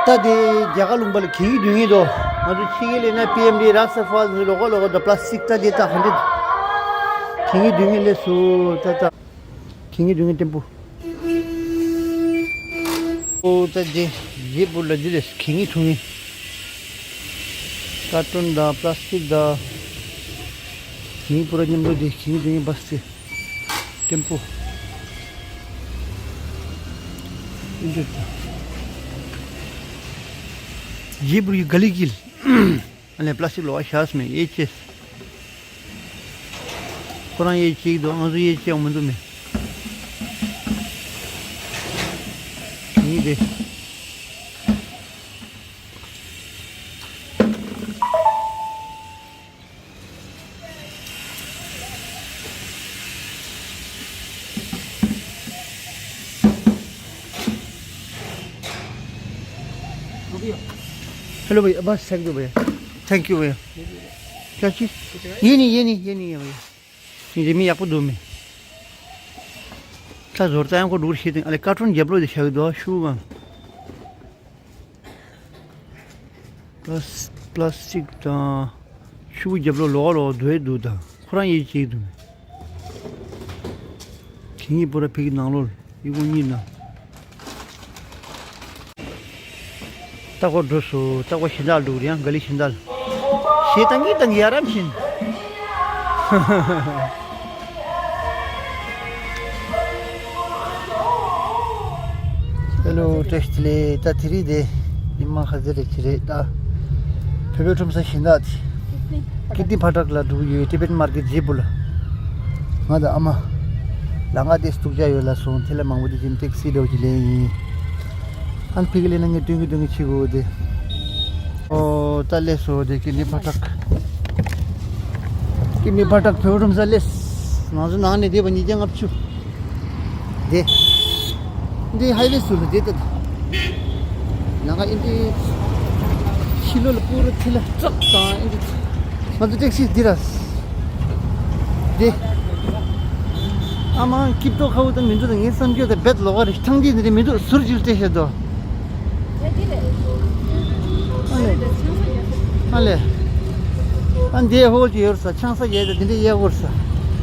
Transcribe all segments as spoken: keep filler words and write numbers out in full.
ད་དེ་རྒྱ་གར་ལུང་པ་ལ་གད་སྙིགས་སྡུད་མཁན་དོ། ང་ཚོ་ཕྱི་རྒྱལ་སླེབས་ན་པི་ཨེམ་ཌི་རག་ས་ཧྥ་ཟེར་ལོགས་ཀ་ལོགས་ཀ་དང་པ་ལ་སི་ཊིག་ད་དེ་ད་ག་འདྲ། གད་སྙིགས་སྡུད་མཁན་སླེབས་སོང་ད་ད། གད་སྙིགས་སྡུད་མཁན་ཊེམ་པོ། ཨོ་ད་དེ་རྗེས་པུར་ལ་འདི་རེད། གད་སྙིགས་འཐུང་མཁན། ཀར་ཊུན་དང་པ་ལ་སི་ཊིག་དང་། གད་སྙིགས་པུ་ར་མཉམ་དུ་དེ་གད་སྙིགས་སྡུད་མཁན་བྷ་སི་དེ། ཊེམ་པོ། རྗེས་པུར་ཡི་ག་ལི་ཀིལ། ཨ་ནི་པ་ལ་སི་ཊིག་ལོགས་ཀ་བཞག་མེད་དབྱེ་ཕྱེ། ཁོ་རང་དབྱེ་ཕྱེ་གི་འདུག་ང་ཚོ་དབྱེ་ཕྱེ་ཡོང་མི་འདུག་མེད། གད་སྙིགས་དེ། हेलो भैया, बस thank you भैया। थैंक यू भैया। क्या चीज़? ये नहीं, ये नहीं, ये नहीं है भैया। ये भी आपको दो में। ད་ཟོར་ཙང་ཁོ་འགྲུལ་ཤེས་ཏེ་ཨ་ལེ་ཀར་ཊུན་རྒྱབ་ལོགས་དེ་བཞག་གི་འདུག་ཤུ་གང་། པ་ལ་སི་པ་ལ་སི་ཊིག་དང་། ཤུ་གུ་རྒྱབ་ལོགས་ལོགས་ལོགས་སྡུད་འདུག་ད་ཁོ་རང་དབྱེ་ཕྱེ་འདུག་གད་སྙིགས་པུ་ར་ཕ་གི་ནང་ལོགས་ཡི་གུ་གཉིས་ན། ལྟ་སྐོར་འགྲོ་སོང་། ལྟ་སྐོར་གཞན་དག་འགྲོ་གི་རེད། ཡང་ག་ལི་གཞན་དག་ལ། ཞེ་སྡང་གིས་སྡང་གི་ཡ་རབས་བཞིན། ཧེ་ལོ། བཀྲ་ཤིས་བདེ་ལེགས། ད་དེ་རིང་དེ་ཉི་མ་ག་ཚོད་རེད་ཅི་རེད་ད། བོད་པའི་ཁྲོམ་ས་གཞན་དག་དེ། ཀིརྟི་ཕ་ཊག་ལ་འགྲོ་གི་ཡོད། ཊི་བེཊ་མར་ཀེཊ་རྗེས་པུ་ལ། ང་དང་ཨ་མ། ལམ་ཁ་དེ་སྡུག་ཅག་ཡོད་ལབ་སོང་། དེ་ལས་མང་པོ་དེ་བཞིན་ཊེག་སི་འདྲ་བོ་ཅིག་ལེན་ཡིན། ཨ་ནི་ཕ་གི་སླེབས་ན་ངས་སྟོན་གི་སྟོན་གི་ཕྱི་དགོས་དེ། ཨོ་ད་སླེབས་སོང་དེ་ཀིརྟི་ཕ་ཊག་ཀིརྟི་ཕ་ཊག་བོད་ཁྲོམ་ས་སླེབས། ང་ཚོ་ནང་ནས་བསྡད་པ་ཉིས་བརྒྱ་ལྔ་བཅུ། དེ། འདི་ཧའི་ཝེ་ཟུར་ལ་བསྡད་ད། ནང་ཁ་ཨིན་དི། ཕྱི་ལོགས་ལ་པུ་ར་ཐི་ལ་ཊག་དང་ཨིན་དི། ང་ཚོ་ཊེག་སི་འདི་ར། འདི། ཨ་མ་སྐྱིད་ཏོག་ཁ་བོ་དང་མི་འདུག་ད་ངའི་བསམ་རྒྱུ་དང་རྦད་ལོགས་ཀ་རེད། ཐང་འདི་འདི་རེད་མི་འདུག་ཟུར་ཅིག་སྤྲད་བཞག་འདུག་ཨ་ལེ། ཨ་ལེ། ཨ་འདི་ཧོལ་གྱི་ཡོད་ས་ཆང་ས་ཡས་ད་འདི་འདྲ་ཡས་ཧོལ་ས།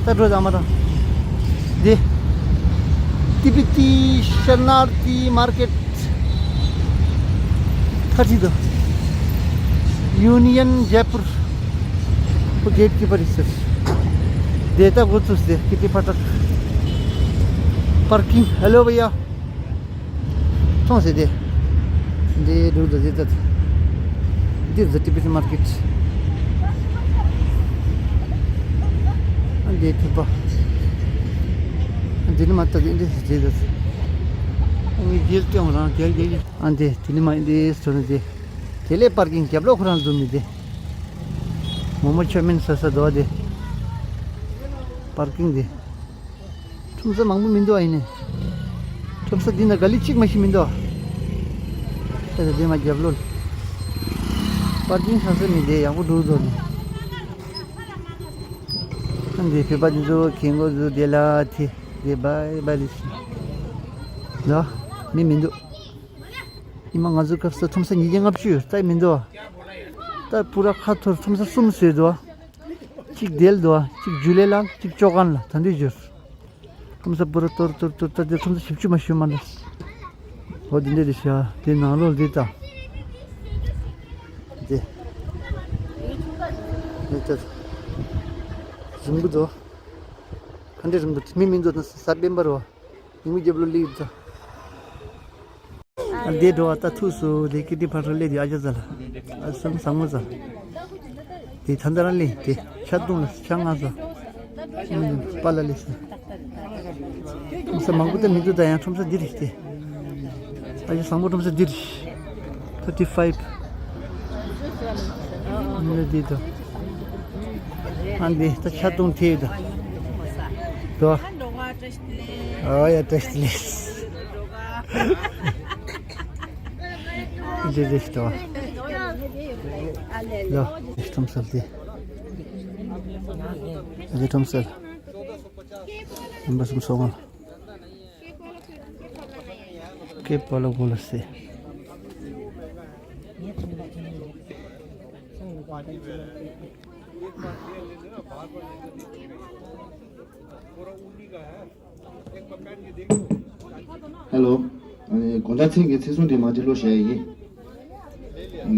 ད་འགྲོ་ད་མ་ད། འདི། ཏི་པི་ཏི་ཤར་ནར་ཏི་མར་ཀེཊ། ཁ་ཁྲིད་དོ། ཡུ་ནི་ཡན་ཇེ་པུར། ཁོ་གེ་ཊི་ཀི་པར་རེད་ཟེར། དེ་ལྟ་འགོ་ཚུགས་ཟེར་ཀིརྟི་ཕ་ཊག་པར་ཀིང་། ཧེ་ལོ་བྷ་ཡ། མཐོང་ཟེར་དེ། འདི་འགྲོ་ད་དེ་ལྟ། འདིར་ད་ཏི་པི་ཤར་མར་ཀེཊ། ཨ་འདི་ཐུག་པ། འདི་ནི་མ་ལྟ་དེ་འདི་ཟེར་དེ། ཨ་ནི་རྒྱལ་སྐྱོང་རང་རྒྱལ་རྒྱལ། ཨ་འདི་དེ་ནི་མ་འདི་སོ་ནི་དེ། དེ་ལས་པར་ཀིང་རྒྱབ་ལོགས་ཁོ་རང་འཛོམས་ནི་དེ། མོག་མོག་མཆོད་མེ་ཟ་ས་འདུག་དེ། པར་ཀིང་དེ། ཁྲོམ་ས་མང་པོ་མི་འདུག་ཨ་ཡིན་ནི། ཁྲོམ་ས་འདི་ན་ག་ལི་གཅིག་མ་ཞིག་མི་འདུག་ཨ་དེ་མ་རྒྱབ་ལོགས། པར་ཀིང་ས་ས་མི་དེ་ཡག་པོ་འདུག་འདུག་ནི། ཨ་འདི་བོད་པ་འདི་ཚོ་ཁྱེད་ངོ་ཚོ་དེ་ལ་དེ་དེ་བའི་བའི་རེད་ཟེར། ལ་མི་མི་འདུག་ཉི་མ་ང་ཚོའི་སྐབས་སུ་ཁྲོམ་ས་ཉིས་བརྒྱ་ལྔ་བཅུ་ཡོད་ས་མི་འདུག་ད་པུ་ར་ཁ་ཐོར་ཁྲོམ་ས་གསུམ་བཟོས་འདུག་གཅིག་དེ་ལ་འདུག་གཅིག་ཇུ་ལེ་ལ། གཅིག་ཅོ་གན་ལ། ད་འདི་བཟོས། ཁྲོམ་ས་པུ་ར་གཏོར་གཏོར་གཏོར་གཏོར་དེ་ཁྲོམ་ས་བཞི་བཅུ་མ་ཞུ་མ་འདུག་འོ་འདི་འདྲ་རེད་ཤག་དེ་ནང་ལོགས་འདི་དང་། འདི། འདི་ལྟར། རིང་པོ་འདུག་ག་འདྲ་རིང་པོ་མི་མི་འདུག་ན་གཟའ་སྤེན་པ་རེད་བ། ཉིན་མོ་རྒྱབ་ལོགས་སླེབས་ད། ཨ་འདི་འགྲོ་བ་ད་ཐུག་སོང་། དེ་ཀིརྟི་ཕ་ཊག་སླེབས་དེ་ཨ་ཅག་ཟ་ལ། ཨ་སང་བཟང་མོ་ཟ། དེ་ད་ལྟ་རང་སླེབས་དེ་ཆ་བརྡུངས་ལ་ཆ་ང་ཟ། ཨ་པཱ་ལགས་སླེབས་སོང་། ཁྲོམ་ས་མང་པོ་ད་མི་འདུག་ད་ཡང་ཁྲོམ་ས་འདི་རེད་དེ། ཨ་ཅག་བཟང་པོ་ཁྲོམ་ས་འདི་རེད། ཐར་ཊི་ཕའིབ། འདི་འདི་དང་། ཨ་འདི་ད་ཆ་བརྡུངས་དེ་ད། དོ། ཨོ་ཡ་བཀྲ་ཤིས་བདེ་ལེགས། ཇེ་ཇེ་ཤི་དོ། ལོ། ཁྲོམ་ས་དེ། ཨ་ཅག་ཁྲོམ་ས། རིམ་པ་གསུམ་སོང་ང་། ཀེ་པ་ལ་གོ་ལ་སེ། ཧེ་ལོ། ཨ་ནི་དགོང་དག་མཚན་གྱི་ཚེས་གསུམ་དེ་མ་གཅིག་ལོ་བྱ་ཡི།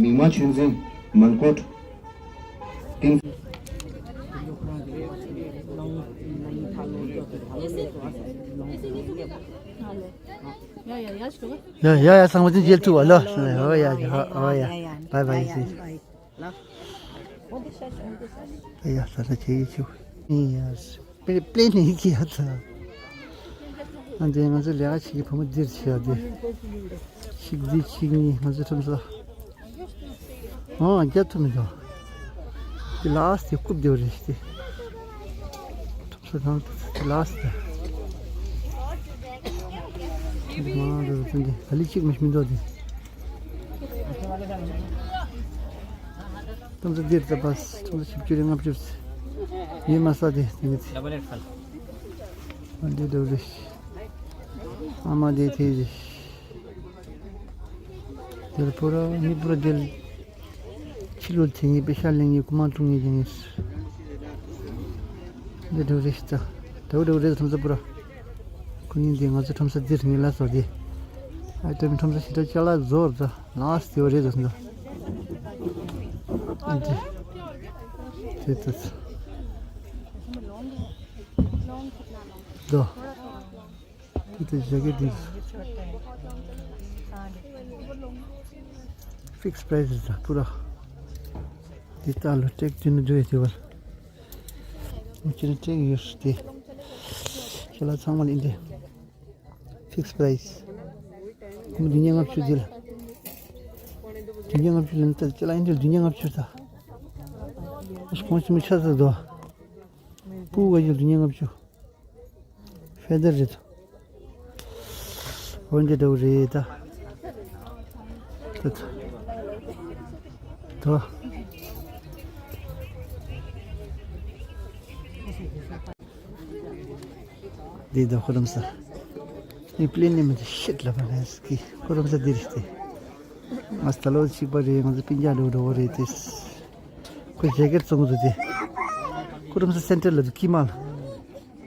མིག་དམར་ཆོས་འཛིན། མོན་གྷོ། ཏིང་། ཡ་ཡ་ཡ། ཚང་མ་ཅིག་མཇལ་ཐུབ་པ་ལ། ཨོ་ཡ་ཨོ་ཡ། བའི་བའི། ཡ་ཡ། ད་ད་ཁྱེད་ཡིད་ཆེས། ཡ། པེ་པེ་ནི་ཀི་ཡ་ད། ཨ་འདི་ང་ཚོ་ལས་ཀ་བྱེད་ཀྱི་བུ་མོ་འདིར་ཆེ་བ་འདི། ཆིག་འདི་ཆིག་གཉིས། ང་ཚོ་ཁྲོམ་ས། ཨོ་རྒྱ་ཐུ་མི་འདུག་འདི་ལ་ཨ་སི་ཏི་རྐུབ་རྒྱབ་རེད་ཤི་སྟེ། ཁྲོམ་ས་གང་འདི་ལ་ཨ་སི་ཏི། འདི་མ་འདི་འདི་ག་ལི་གཅིག་མི་མི་འདུག་འདི། ཁྲོམ་ས་འདིར་ད་པ་ཁྲོམ་ས་བཞི་བཅུ་རེ་ལྔ་བཅུ་རེ་ཡིན་མ་ས་དེ་དེ་ནི་ཚེ། ཨ་འདི་འདྲ་རེད། ཨ་མ་དེ་དེ་རེད། དེར་པོ་ར་མི་པོ་ར་དེར་ཕྱི་ལོ་དེ་ངའི་པེ་ཤ་ལེན་ངའི་ཀུ་མ་ཀྲུང་ངའི་ཡིན་ངེས། འདི་འདྲ་རེད་ཤི་ད། འདྲ་འདྲ་རེད་ཁྲོམ་ས་པོ་ར། ཁོ་གཉིས་འདི་ང་ཚོ་ཁྲོམ་ས་འདིར་ངའི་ལ་སོ་དེ། ཨ་ཏོ་མི་ཁྲོམ་ས་ཞི་དྲག་ཅ་ལག་བཟོ་ར་ད། ལ་སི་ཏི་རེད་ཟེར་འདུག་འདི། དེ་ལྟ། དོ། དེ་ལྟ་ཇ་ཀེ་ཊི་འདི། ཕིགས་པ་རའི་སི་རེད་ད་པུ་ར། འདི་ལྟ་ལོ་ཀྲེག་ཏུ་ནི་འདུག་ཡ་དེ་བར། ཁྱེད་རང་ཀྲེག་ཡོད་སུ་དེ། ཁྱེད་ལ་ཚང་མ་ལ་འདི། ཕིགས་པ་རའི་སི། ཁོང་བདུན་བརྒྱ་ལྔ་བཅུ་དེ་ལ། བདུན་བརྒྱ་ལྔ་བཅུ་ལེན་ཏེ་ཅི་ལ་ཨིན་དྲེལ་བདུན་བརྒྱ་ལྔ་བཅུ་ད། ཁོང་ཆི་མོ་ཆ་ས་དོ། སྤུ་ག་ཡོད་བདུན་བརྒྱ་ལྔ་བཅུ། ཕེ་དར་རེད། འོན་ཏེ་འདྲ་བོ་རེད་ད། ད་ད། དོ། འདི་ད་ཁོ་རམ་ས། ངས་པི་ལེན་ནས་མི་འདི་ཤིད་ལབ་པ་ནས་ཀི་ཁོ་རམ་ས་འདི་རེད་དེ། ང་ད་ལོ་གཅིག་པ་རེད། ང་ཚོ་སྤུན་ཀྱག་འགྲོ་འགྲོ་བ་རེད་དེ། ཁོ་ཇེ་ཀེད་བཙོང་གི་འདུག་དེ། ཁོ་རམ་ས་སེན་ཊར་ལ་འདུག་ཀི་མལ།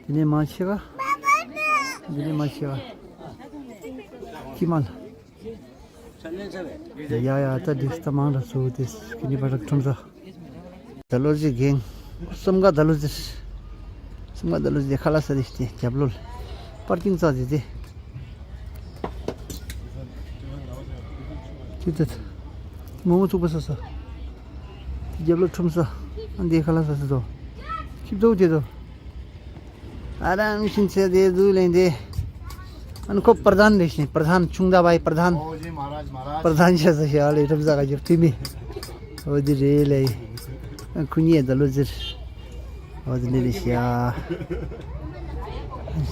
འདི་ནས་མ་ཆེ་ག་འདི་ནས་མ་ཆེ་ག་ཀི་མལ། ཡ་ཡ་ད་འདི་ད་མང་ར་སུ་དེ་ཀི་ནི་པ་ར་ཁྲོམ་ས། ད་ལོ་ཟི་གེང་། སུམ་ག་ད་ལོ་ཟི། སུམ་ག་ད་ལོ་ཟི་ཁ་ལ་ས་རི་སྟེ་རྒྱབ་ལོལ། པར་ཀིང་ཙག་ཟི་སྟེ། ཅི་ད། མོ་མོ་ཚུགས་པ་ས་ས། རྒྱབ་ལོ་ཁྲོམ་ས། ཨ་འདི་ཁ་ལ་ས་ས་དོ། ཁྱིབ་དོ་དེ་དོ། ཨ་རང་ཤིན་ཚེ་དེ་དུ་ལེན་དེ། ཨན་ཁོ་པར་དྷན་རེད་ཤིང་པར་དྷན་ཆུང་ད་བའི་པར་དྷན། པར་དྷན་ཆེ་ས་ཤ་ལེ་ཁྲོམ་ས་ག་ཇབ་ཐི་མི། འོ་དེ་རེད་ལེ། ཨ་ཁུ་ཉེ་ད་ལོ་ཟེར། འོ་དེ་ནི་རེད་ཤ།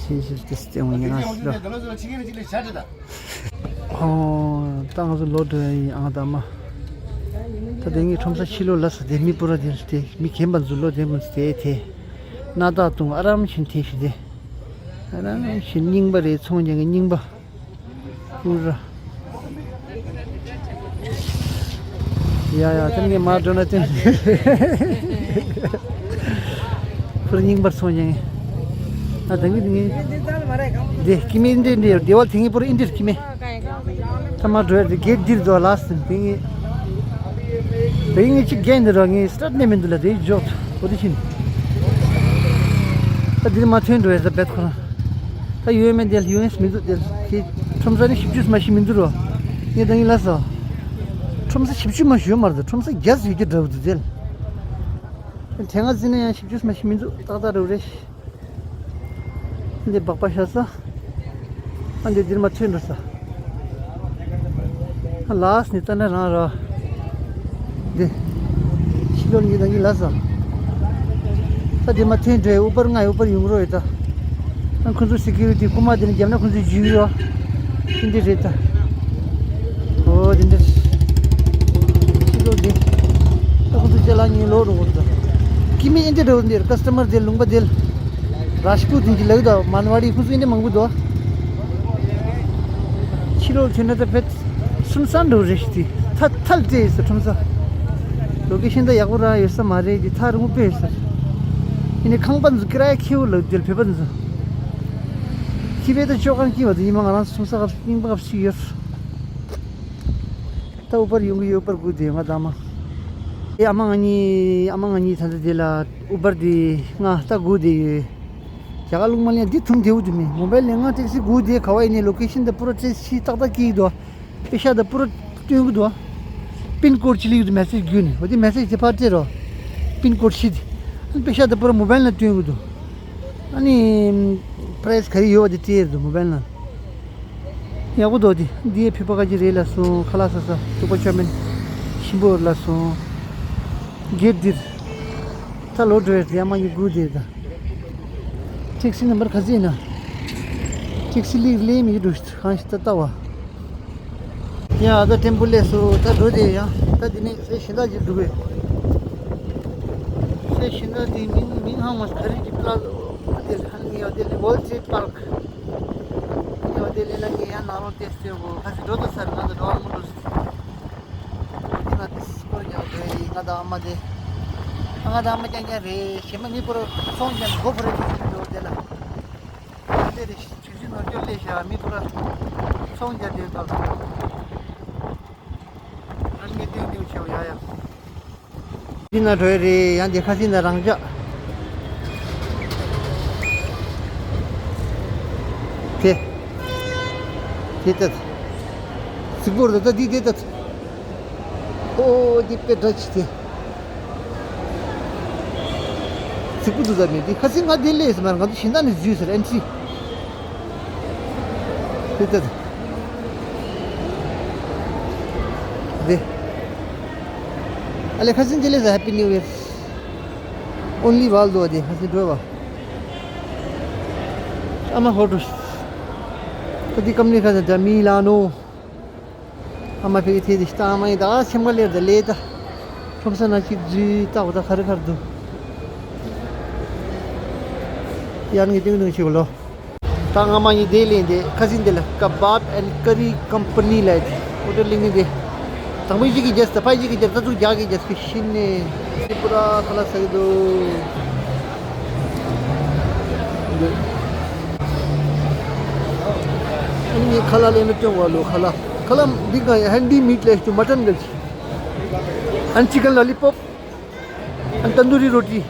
ཤེས་ཤེས་ཏེ་སྟེ་འོ་ཡིན་ན་སི་ལོ། ཨོ། ད་ང་ཚོ་ལོ་འགྲོ་ཡ་ཡིན་ཨང་ད་མ། ད་དེ་ངའི་ཁྲོམ་ས་ཕྱི་ལོ་ལ་ས་དེ་མི་པོ་ར་དེ་དེ་མི་གན་པ་ཚོ་ལོ་དེ་མོ་དེ་དེ། སྣ་ཐག་བཏུང་ཨ་རམ་ཤིན་དེ་ཤི་དེ། ཨ་རམ་ཤིན་རྙིང་པ་རེད་ཚོང་རྒྱག་གི་རྙིང་པ། ཀུ་ར། ཡ་ཡ་དེ་ངས་མ་འགྲོ་ན་དེ། ཁུར་རྙིང་པར་ཚོང་རྒྱག་གི། ཨ་དེ་ངས་དེ་ངས། དེ་ཀི་མེ་འདི་འདི་བ་དེ་ངས་པོ་ར་ཨིན་དྲེལ་ཀི་མེ། ཐ་མ་འགྲོ་ཡ་དེ་གེ་འདིར་འགྲོ་ལ་སྟེ་དེ་ངས། དེ་ངས་ཅིག་རྒན་འདི་ར་ངས་སི་ཊར་ཊི་ནས་མི་འདུག་ལ་དེ་འཇོག་ཐུབ་འོ་དེ་ཕྱིན། ད་འདིར་མ་ཐོན་འགྲོ་ཡ་ད་བེད་ཁོ་རང་། ད་ཡོད་མེད་དེ་ཡོད་མེད་མི་འདུག་དེ་ཁྱེད་ཁྲོམ་ས་ནི་བཞི་བཅུ་མ་ཞིག་མི་འདུག་རོ། ངས་ད་ངས་ལ་སོ། ཁྲོམ་ས་བཞི་བཅུ་མ་ཞིག་ཡོད་མ་རེད་ད་ཁྲོམ་ས་བརྒྱ་ཟིག་ཡོད་ཀྱི་འདྲ་བོ་འདུག་དེ། དེ་ང་ཟིན་ན་ཡང་བཞི་བཅུ་མ་ཞིག་མི་འདུག་ཏག་ཏག་རེད་རེད། འདི་སྦག་པ་ཤ་ས། ཨ་འདི་འདིར་མ་ཐོན་འགྲོ་ས། ཨ་ལགས་ནི་ལྟ་ན་རང་ར། འདི། ཕྱི་ལོགས་ནི་ད་གི་ལ་ས། ད་འདི་མ་ཐོན་འགྲོ་ཨུ་པར་ང་ཨུ་པར་ཡོང་རོགས་ཡོད་ད། ཨ་ཁོ་ཚོ་སི་ཀུ་རི་ཊི་རྐུ་མ་འདི་ནི་རྒྱབ་ན་ཁོ་ཚོ་འཇུས་ཡོད། འདི་རེད་ད། ཨོ་འདི་འདི། ཕྱི་ལོགས་འདི། ད་ཁོ་ཚོ་ཅ་ལག་ཉོས་ལོག་རོགས་ཡོད་ད། ཀི་མི་ཨིན་འདི་འདྲ་བོ་འདིར་ཀ་སི་ཊ་མར་འདི་ལུང་པ་འདི། རཱཇ་པུ་ཏི་འདི་ལགས་ད་མན་ཝ་ཌི་ཁོ་ཚོ་ཨིན་འདི་མང་པོ་འདུག་ཕྱི་ལོགས་ཐོན་ན་ད་ཕེད། ཁྲོམ་ས་འགྲོ་རེད་ཤི་དེ། ཐ་ཐལ་ཏེ་ཡོད་ས་ཁྲོམ་ས། ལོ་ཀེ་ཤན་ད་ཡག་པོ་ར་ཡོད་ས་མ་རེད། དེ་ཐ་རུང་པོ་ཡོད་ས་རེད། ཡིན་ནའི་ཁང་པ་འཛུགས་ཀྱི་ར་ཡ་ཁེ་བོ་ལ་དེར་བོད་པ་འཛུགས། ཁེ་བེ་ད་ཅོག་གང་ཀི་བ་དེ་ཡིན་མ། ང་རང་ཚོ་ཁྲོམ་ས་སྐབས་རྙིང་པ་སྐབས་ཤིག་ཡོད། ད་ཨུ་པར་ཡོང་གི་ཡོད་པར་སྒུག་དེ་ང་ད་མ། ཨེ་ཨ་མ་ང་གཉིས་ཨ་མ་ང་གཉིས་ད་ལྟ་དེ་ལ་ཨུ་པར་དེ་ང་ད་སྒུག་དེ་ཡོད། རྒྱ་གར་ལུང་མ་ལེན་འདི་ཐུང་དེའུ་དུ་མི་མོ་བལ་ནས་ང་ཊེག་སི་སྒུག་དེ་ག་བ་ཡིན་ནའི་ལོ་ཀེ་ཤན་ད་པུ་ར་ཊེ་སི་ཏག་ཏག་ཀི་དོ། པེ་ཤ་ད་པུ་ར་སྟོན་གི་འདུག་པིན་ཀོཌ་ཅི་ལིག་འདུག་མེ་སེཇ་བརྒྱུད་ནས་འོ་དེ་མེ་སེཇ་དེ་ཕར་སྤྲད་རོགས། པིན་ཀོཌ་ཤི་དེ། པེ་ཤ་ད་པུ་ར་མོ་བལ་ན་སྟོན་གི་འདུག་ཨ་ནི་པ་རའི་སི་ག་རེ་ཡོད་པ་དེ་སྤྲད་འདུག་མོ་བལ་ན། ཡག་པོ་འདུག་དེ་འདི་ཡའི་ཕུད་པ་ཁ་ཅིག་རེད་ལ་སོང་། ཁ་ལག་ཟ་ས་ཐུག་པ་ཆོ་མེན་ཞིམ་པོ་ལ་སོང་། གེ་དིར་ད་ལོ་འགྲོ་ཡ་དེ་ཡ་མ་ཡི་སྒུག་དེ་ད། ཊེག་སི་ནམ་བར་ག་ཚད་ཡིན་ན། ཊེག་སི་ལིག་ལེ་མི་འགྲོ་ཤི་གང་ཞིག་ད་ལྟ་བ། ཡ་ད་ཊེམ་པུ་ལས་སུ་ད་འགྲོ་དེ་ཡ། ད་དེ་ནས་སེ་ཤིན་ད་ཅིག་འགྲོ་གི། སེ་ཤིན་ད་དེ་མིང་མིང་ཧང་མ་ག་རེ་ཅིག་པ་ལ་དེ་ཧན་ངེ་ཡ་དེ་ལས་ཝོལ་ཊི་རི་ཊི་པར་ཀི་ངེ་ཡ་དེ་ལས་ན་ངེ་ཡ་ནང་ལོགས་དེ་སྟེ་གོ་ཁ་སི་འགྲོ་དུ་ས་རེད། ང་ད་འགྲོ་བ་མི་འགྲོ་སི། འདི་ང་དེ་སྐོར་རྒྱག་དགོས་ཡིན། ང་དང་ཨ་མ་དེ། ང་དང་ཨ་མ་རྐྱང་རྐྱང་རེད། གཞན་པ་མི་པོ་ར་ཚོང་རྒྱག་མགོ་པོ་ར་ཅིག་ཅིག་འགྲོ་དེ་ལ། དེ་རེད། ཆུ་ཆུ་ནོར་སྐྱོར་ལས་བྱ་མི་པོ་ར་ཚོང་རྒྱག་དེ་དག་ཨ་ནི་ཏིང་ཏིང་བྱེད་ཡ་ཡ། འདི་ན་གྲོས་རེད། ཡང་འདི་ཁ་སིན་ན་རང་འཇགས། དེ། དེ་ལྟ། གཟིགས་པོར་ད་ལྟ་འདི་དེ་ལྟ། ཨོ་འདི་དཔེ་འདྲ་ཅིག་དེ། གཟིགས་པོ་འདུག་ད་མེད་འདི་ཁ་སིན་ང་འདི་ལས་སི་མར་ང་ཚོ་ཤིང་ད་ནས་འཛུལ་ཟེར་ཨན་ཊི། དེ་ལྟ། དེ། ཨ་ལེ་ཁ་སིན་ཇི་ལེ་ཟ་Happy New Year། Only Waldo དེ་ཁ་སིན་འགྲོ་བ། ཨ་མ་ཧོ་ཏོ། ད་དེ་ཀམ་ནི་ཁ་ཟ་ད་མི་ལ་ནོ། ཨ་མ་ཕེ་གི་ཐེ་དེ་ཤི་ད་ཨ་མ་ཡི་ད་ཨ་ཆེམ་ག་ལེར་ད་ལེ་ད། ཁྲོམ་ས་ན་ཅིག་ཇི་ད་འོ་ད་ཁ་རི་ཁར་འདུག་ཡར་ངེས་ཏིང་ཏིང་ཞིག་ལོ། ད་ང་མ་ཡི་དེ་ལེན་དེ་ཁ་སིན་དེ་ལ་Kebab and Curry Company ལ་ཡི་ཨོ་ཏོ་ལེན་གི་དེ། དང་པོ་ཡི་གི་རྒྱས་ད་ཕ་ཡི་གི་རྒྱས་ད་ཚུགས་རྒྱག་གི་རྒྱས་གི་ཤིན་ནས། ཏི་པུ་ར་ཁ་ལག་ཟ་གི་འདུག་ཨ་ནི་ཁ་ལག་ལེན་ན་སྟོན་བ་ལོ། ཁ་ལག་ཁ་ལག་འདི་ག་ཧན་ཌི་མིད་ལས་ཀྱི་མ་ཊན་གལ་ཆེ། ཨན་ཅི་ཀན་ལོ་ལི་པོབ། ཨན་ཏན་དུ་རི་རོ་ཊི།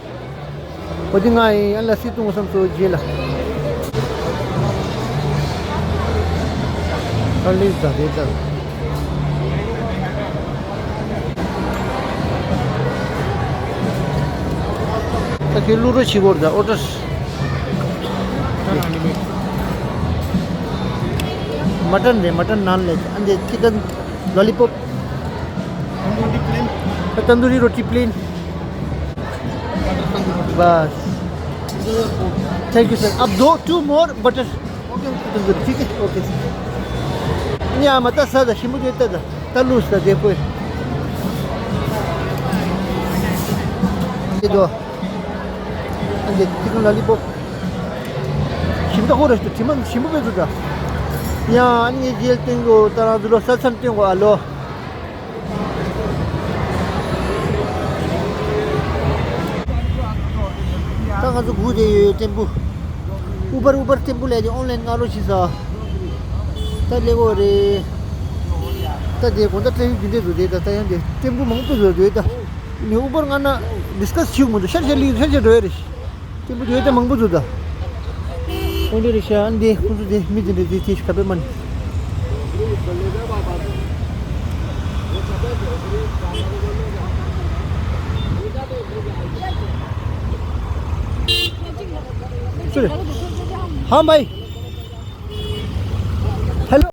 འོ་དེ་ང་ཡིན། ཨན་ལ་སི་ཏུང་བསམ་སོ་རྗེས་ལ། ཨན་ལི་ཟ་རེད་ད། ད་ཁྱོད་བླུག་རོགས་བྱེད་དགོས་རེད་ད་ཨོ་ཏོ། མ་ཊན་རེད། མ་ཊན་ནཱན་ལས་ཨན་དེ་ཅི་ཀན་ལོ་ལི་པོབ། Tandoori plain? Tandoori roti plain. Bas. Thank you, sir. Ab do two more butter. Okay, okay, tandoori, ठीक है? Okay, sir. ཉ་མ་ད་ས་ད་ཞིམ་པོ་དེ་ད་ད་ད་ལུས་ད་དེ་ཀོས། དེ་དོ། ཨ་འདི་ཅི་ཀན་ལོ་ལི་པོབ། ཞིམ་ད་ཧོ་ར་ཞིམ་པོ་དྲི་མ་ཞིམ་པོ་བས་ད། ཡ་ཨ་ནི་ངས་རྗེས་སྟོན་གོ་ད་རང་ཚོ་ལོ་ས་མཚམས་སྟོན་གོ་ཨ་ལོ། ད་ང་ཚོ་སྒུག་བསྡད་ཡོད་ཊེམ་པུ། ཨུ་བར་ཨུ་བར་ཊེམ་པུ་ལས་ཀྱི་ཨོན་ལན་ང་རོ་ཞིག་ཟ། ད་ལེ་གོ་རེད། ད་དེ་དགོང་དག་ཊེ་ཕིག་འདི་འདྲས་འདུག་དེ་ད་ད་ཡང་དེ་ཊེམ་པུ་མང་པོ་འདུག་དེ་ད། ནི་ཨུ་བར་ང་ན་ཌིས་ཀ་སི་བྱེད་མི་འདུག་ཤར་ཤར་ལི་ཤར་ཤར་འགྲོ་ཡ་རེད། ཀྲིམ་པོ་དེ་ད་མང་པོ་འདུག་ད། ཁོང་ཚོ་རེ་ཤ་ཨན་དེ་ཁོང་ཚོ་དེ་མི་དེ་འདྲ་དེ་དེ་ཤ་པེ་མན། ཧ་མའི། ཧེ་ལོ།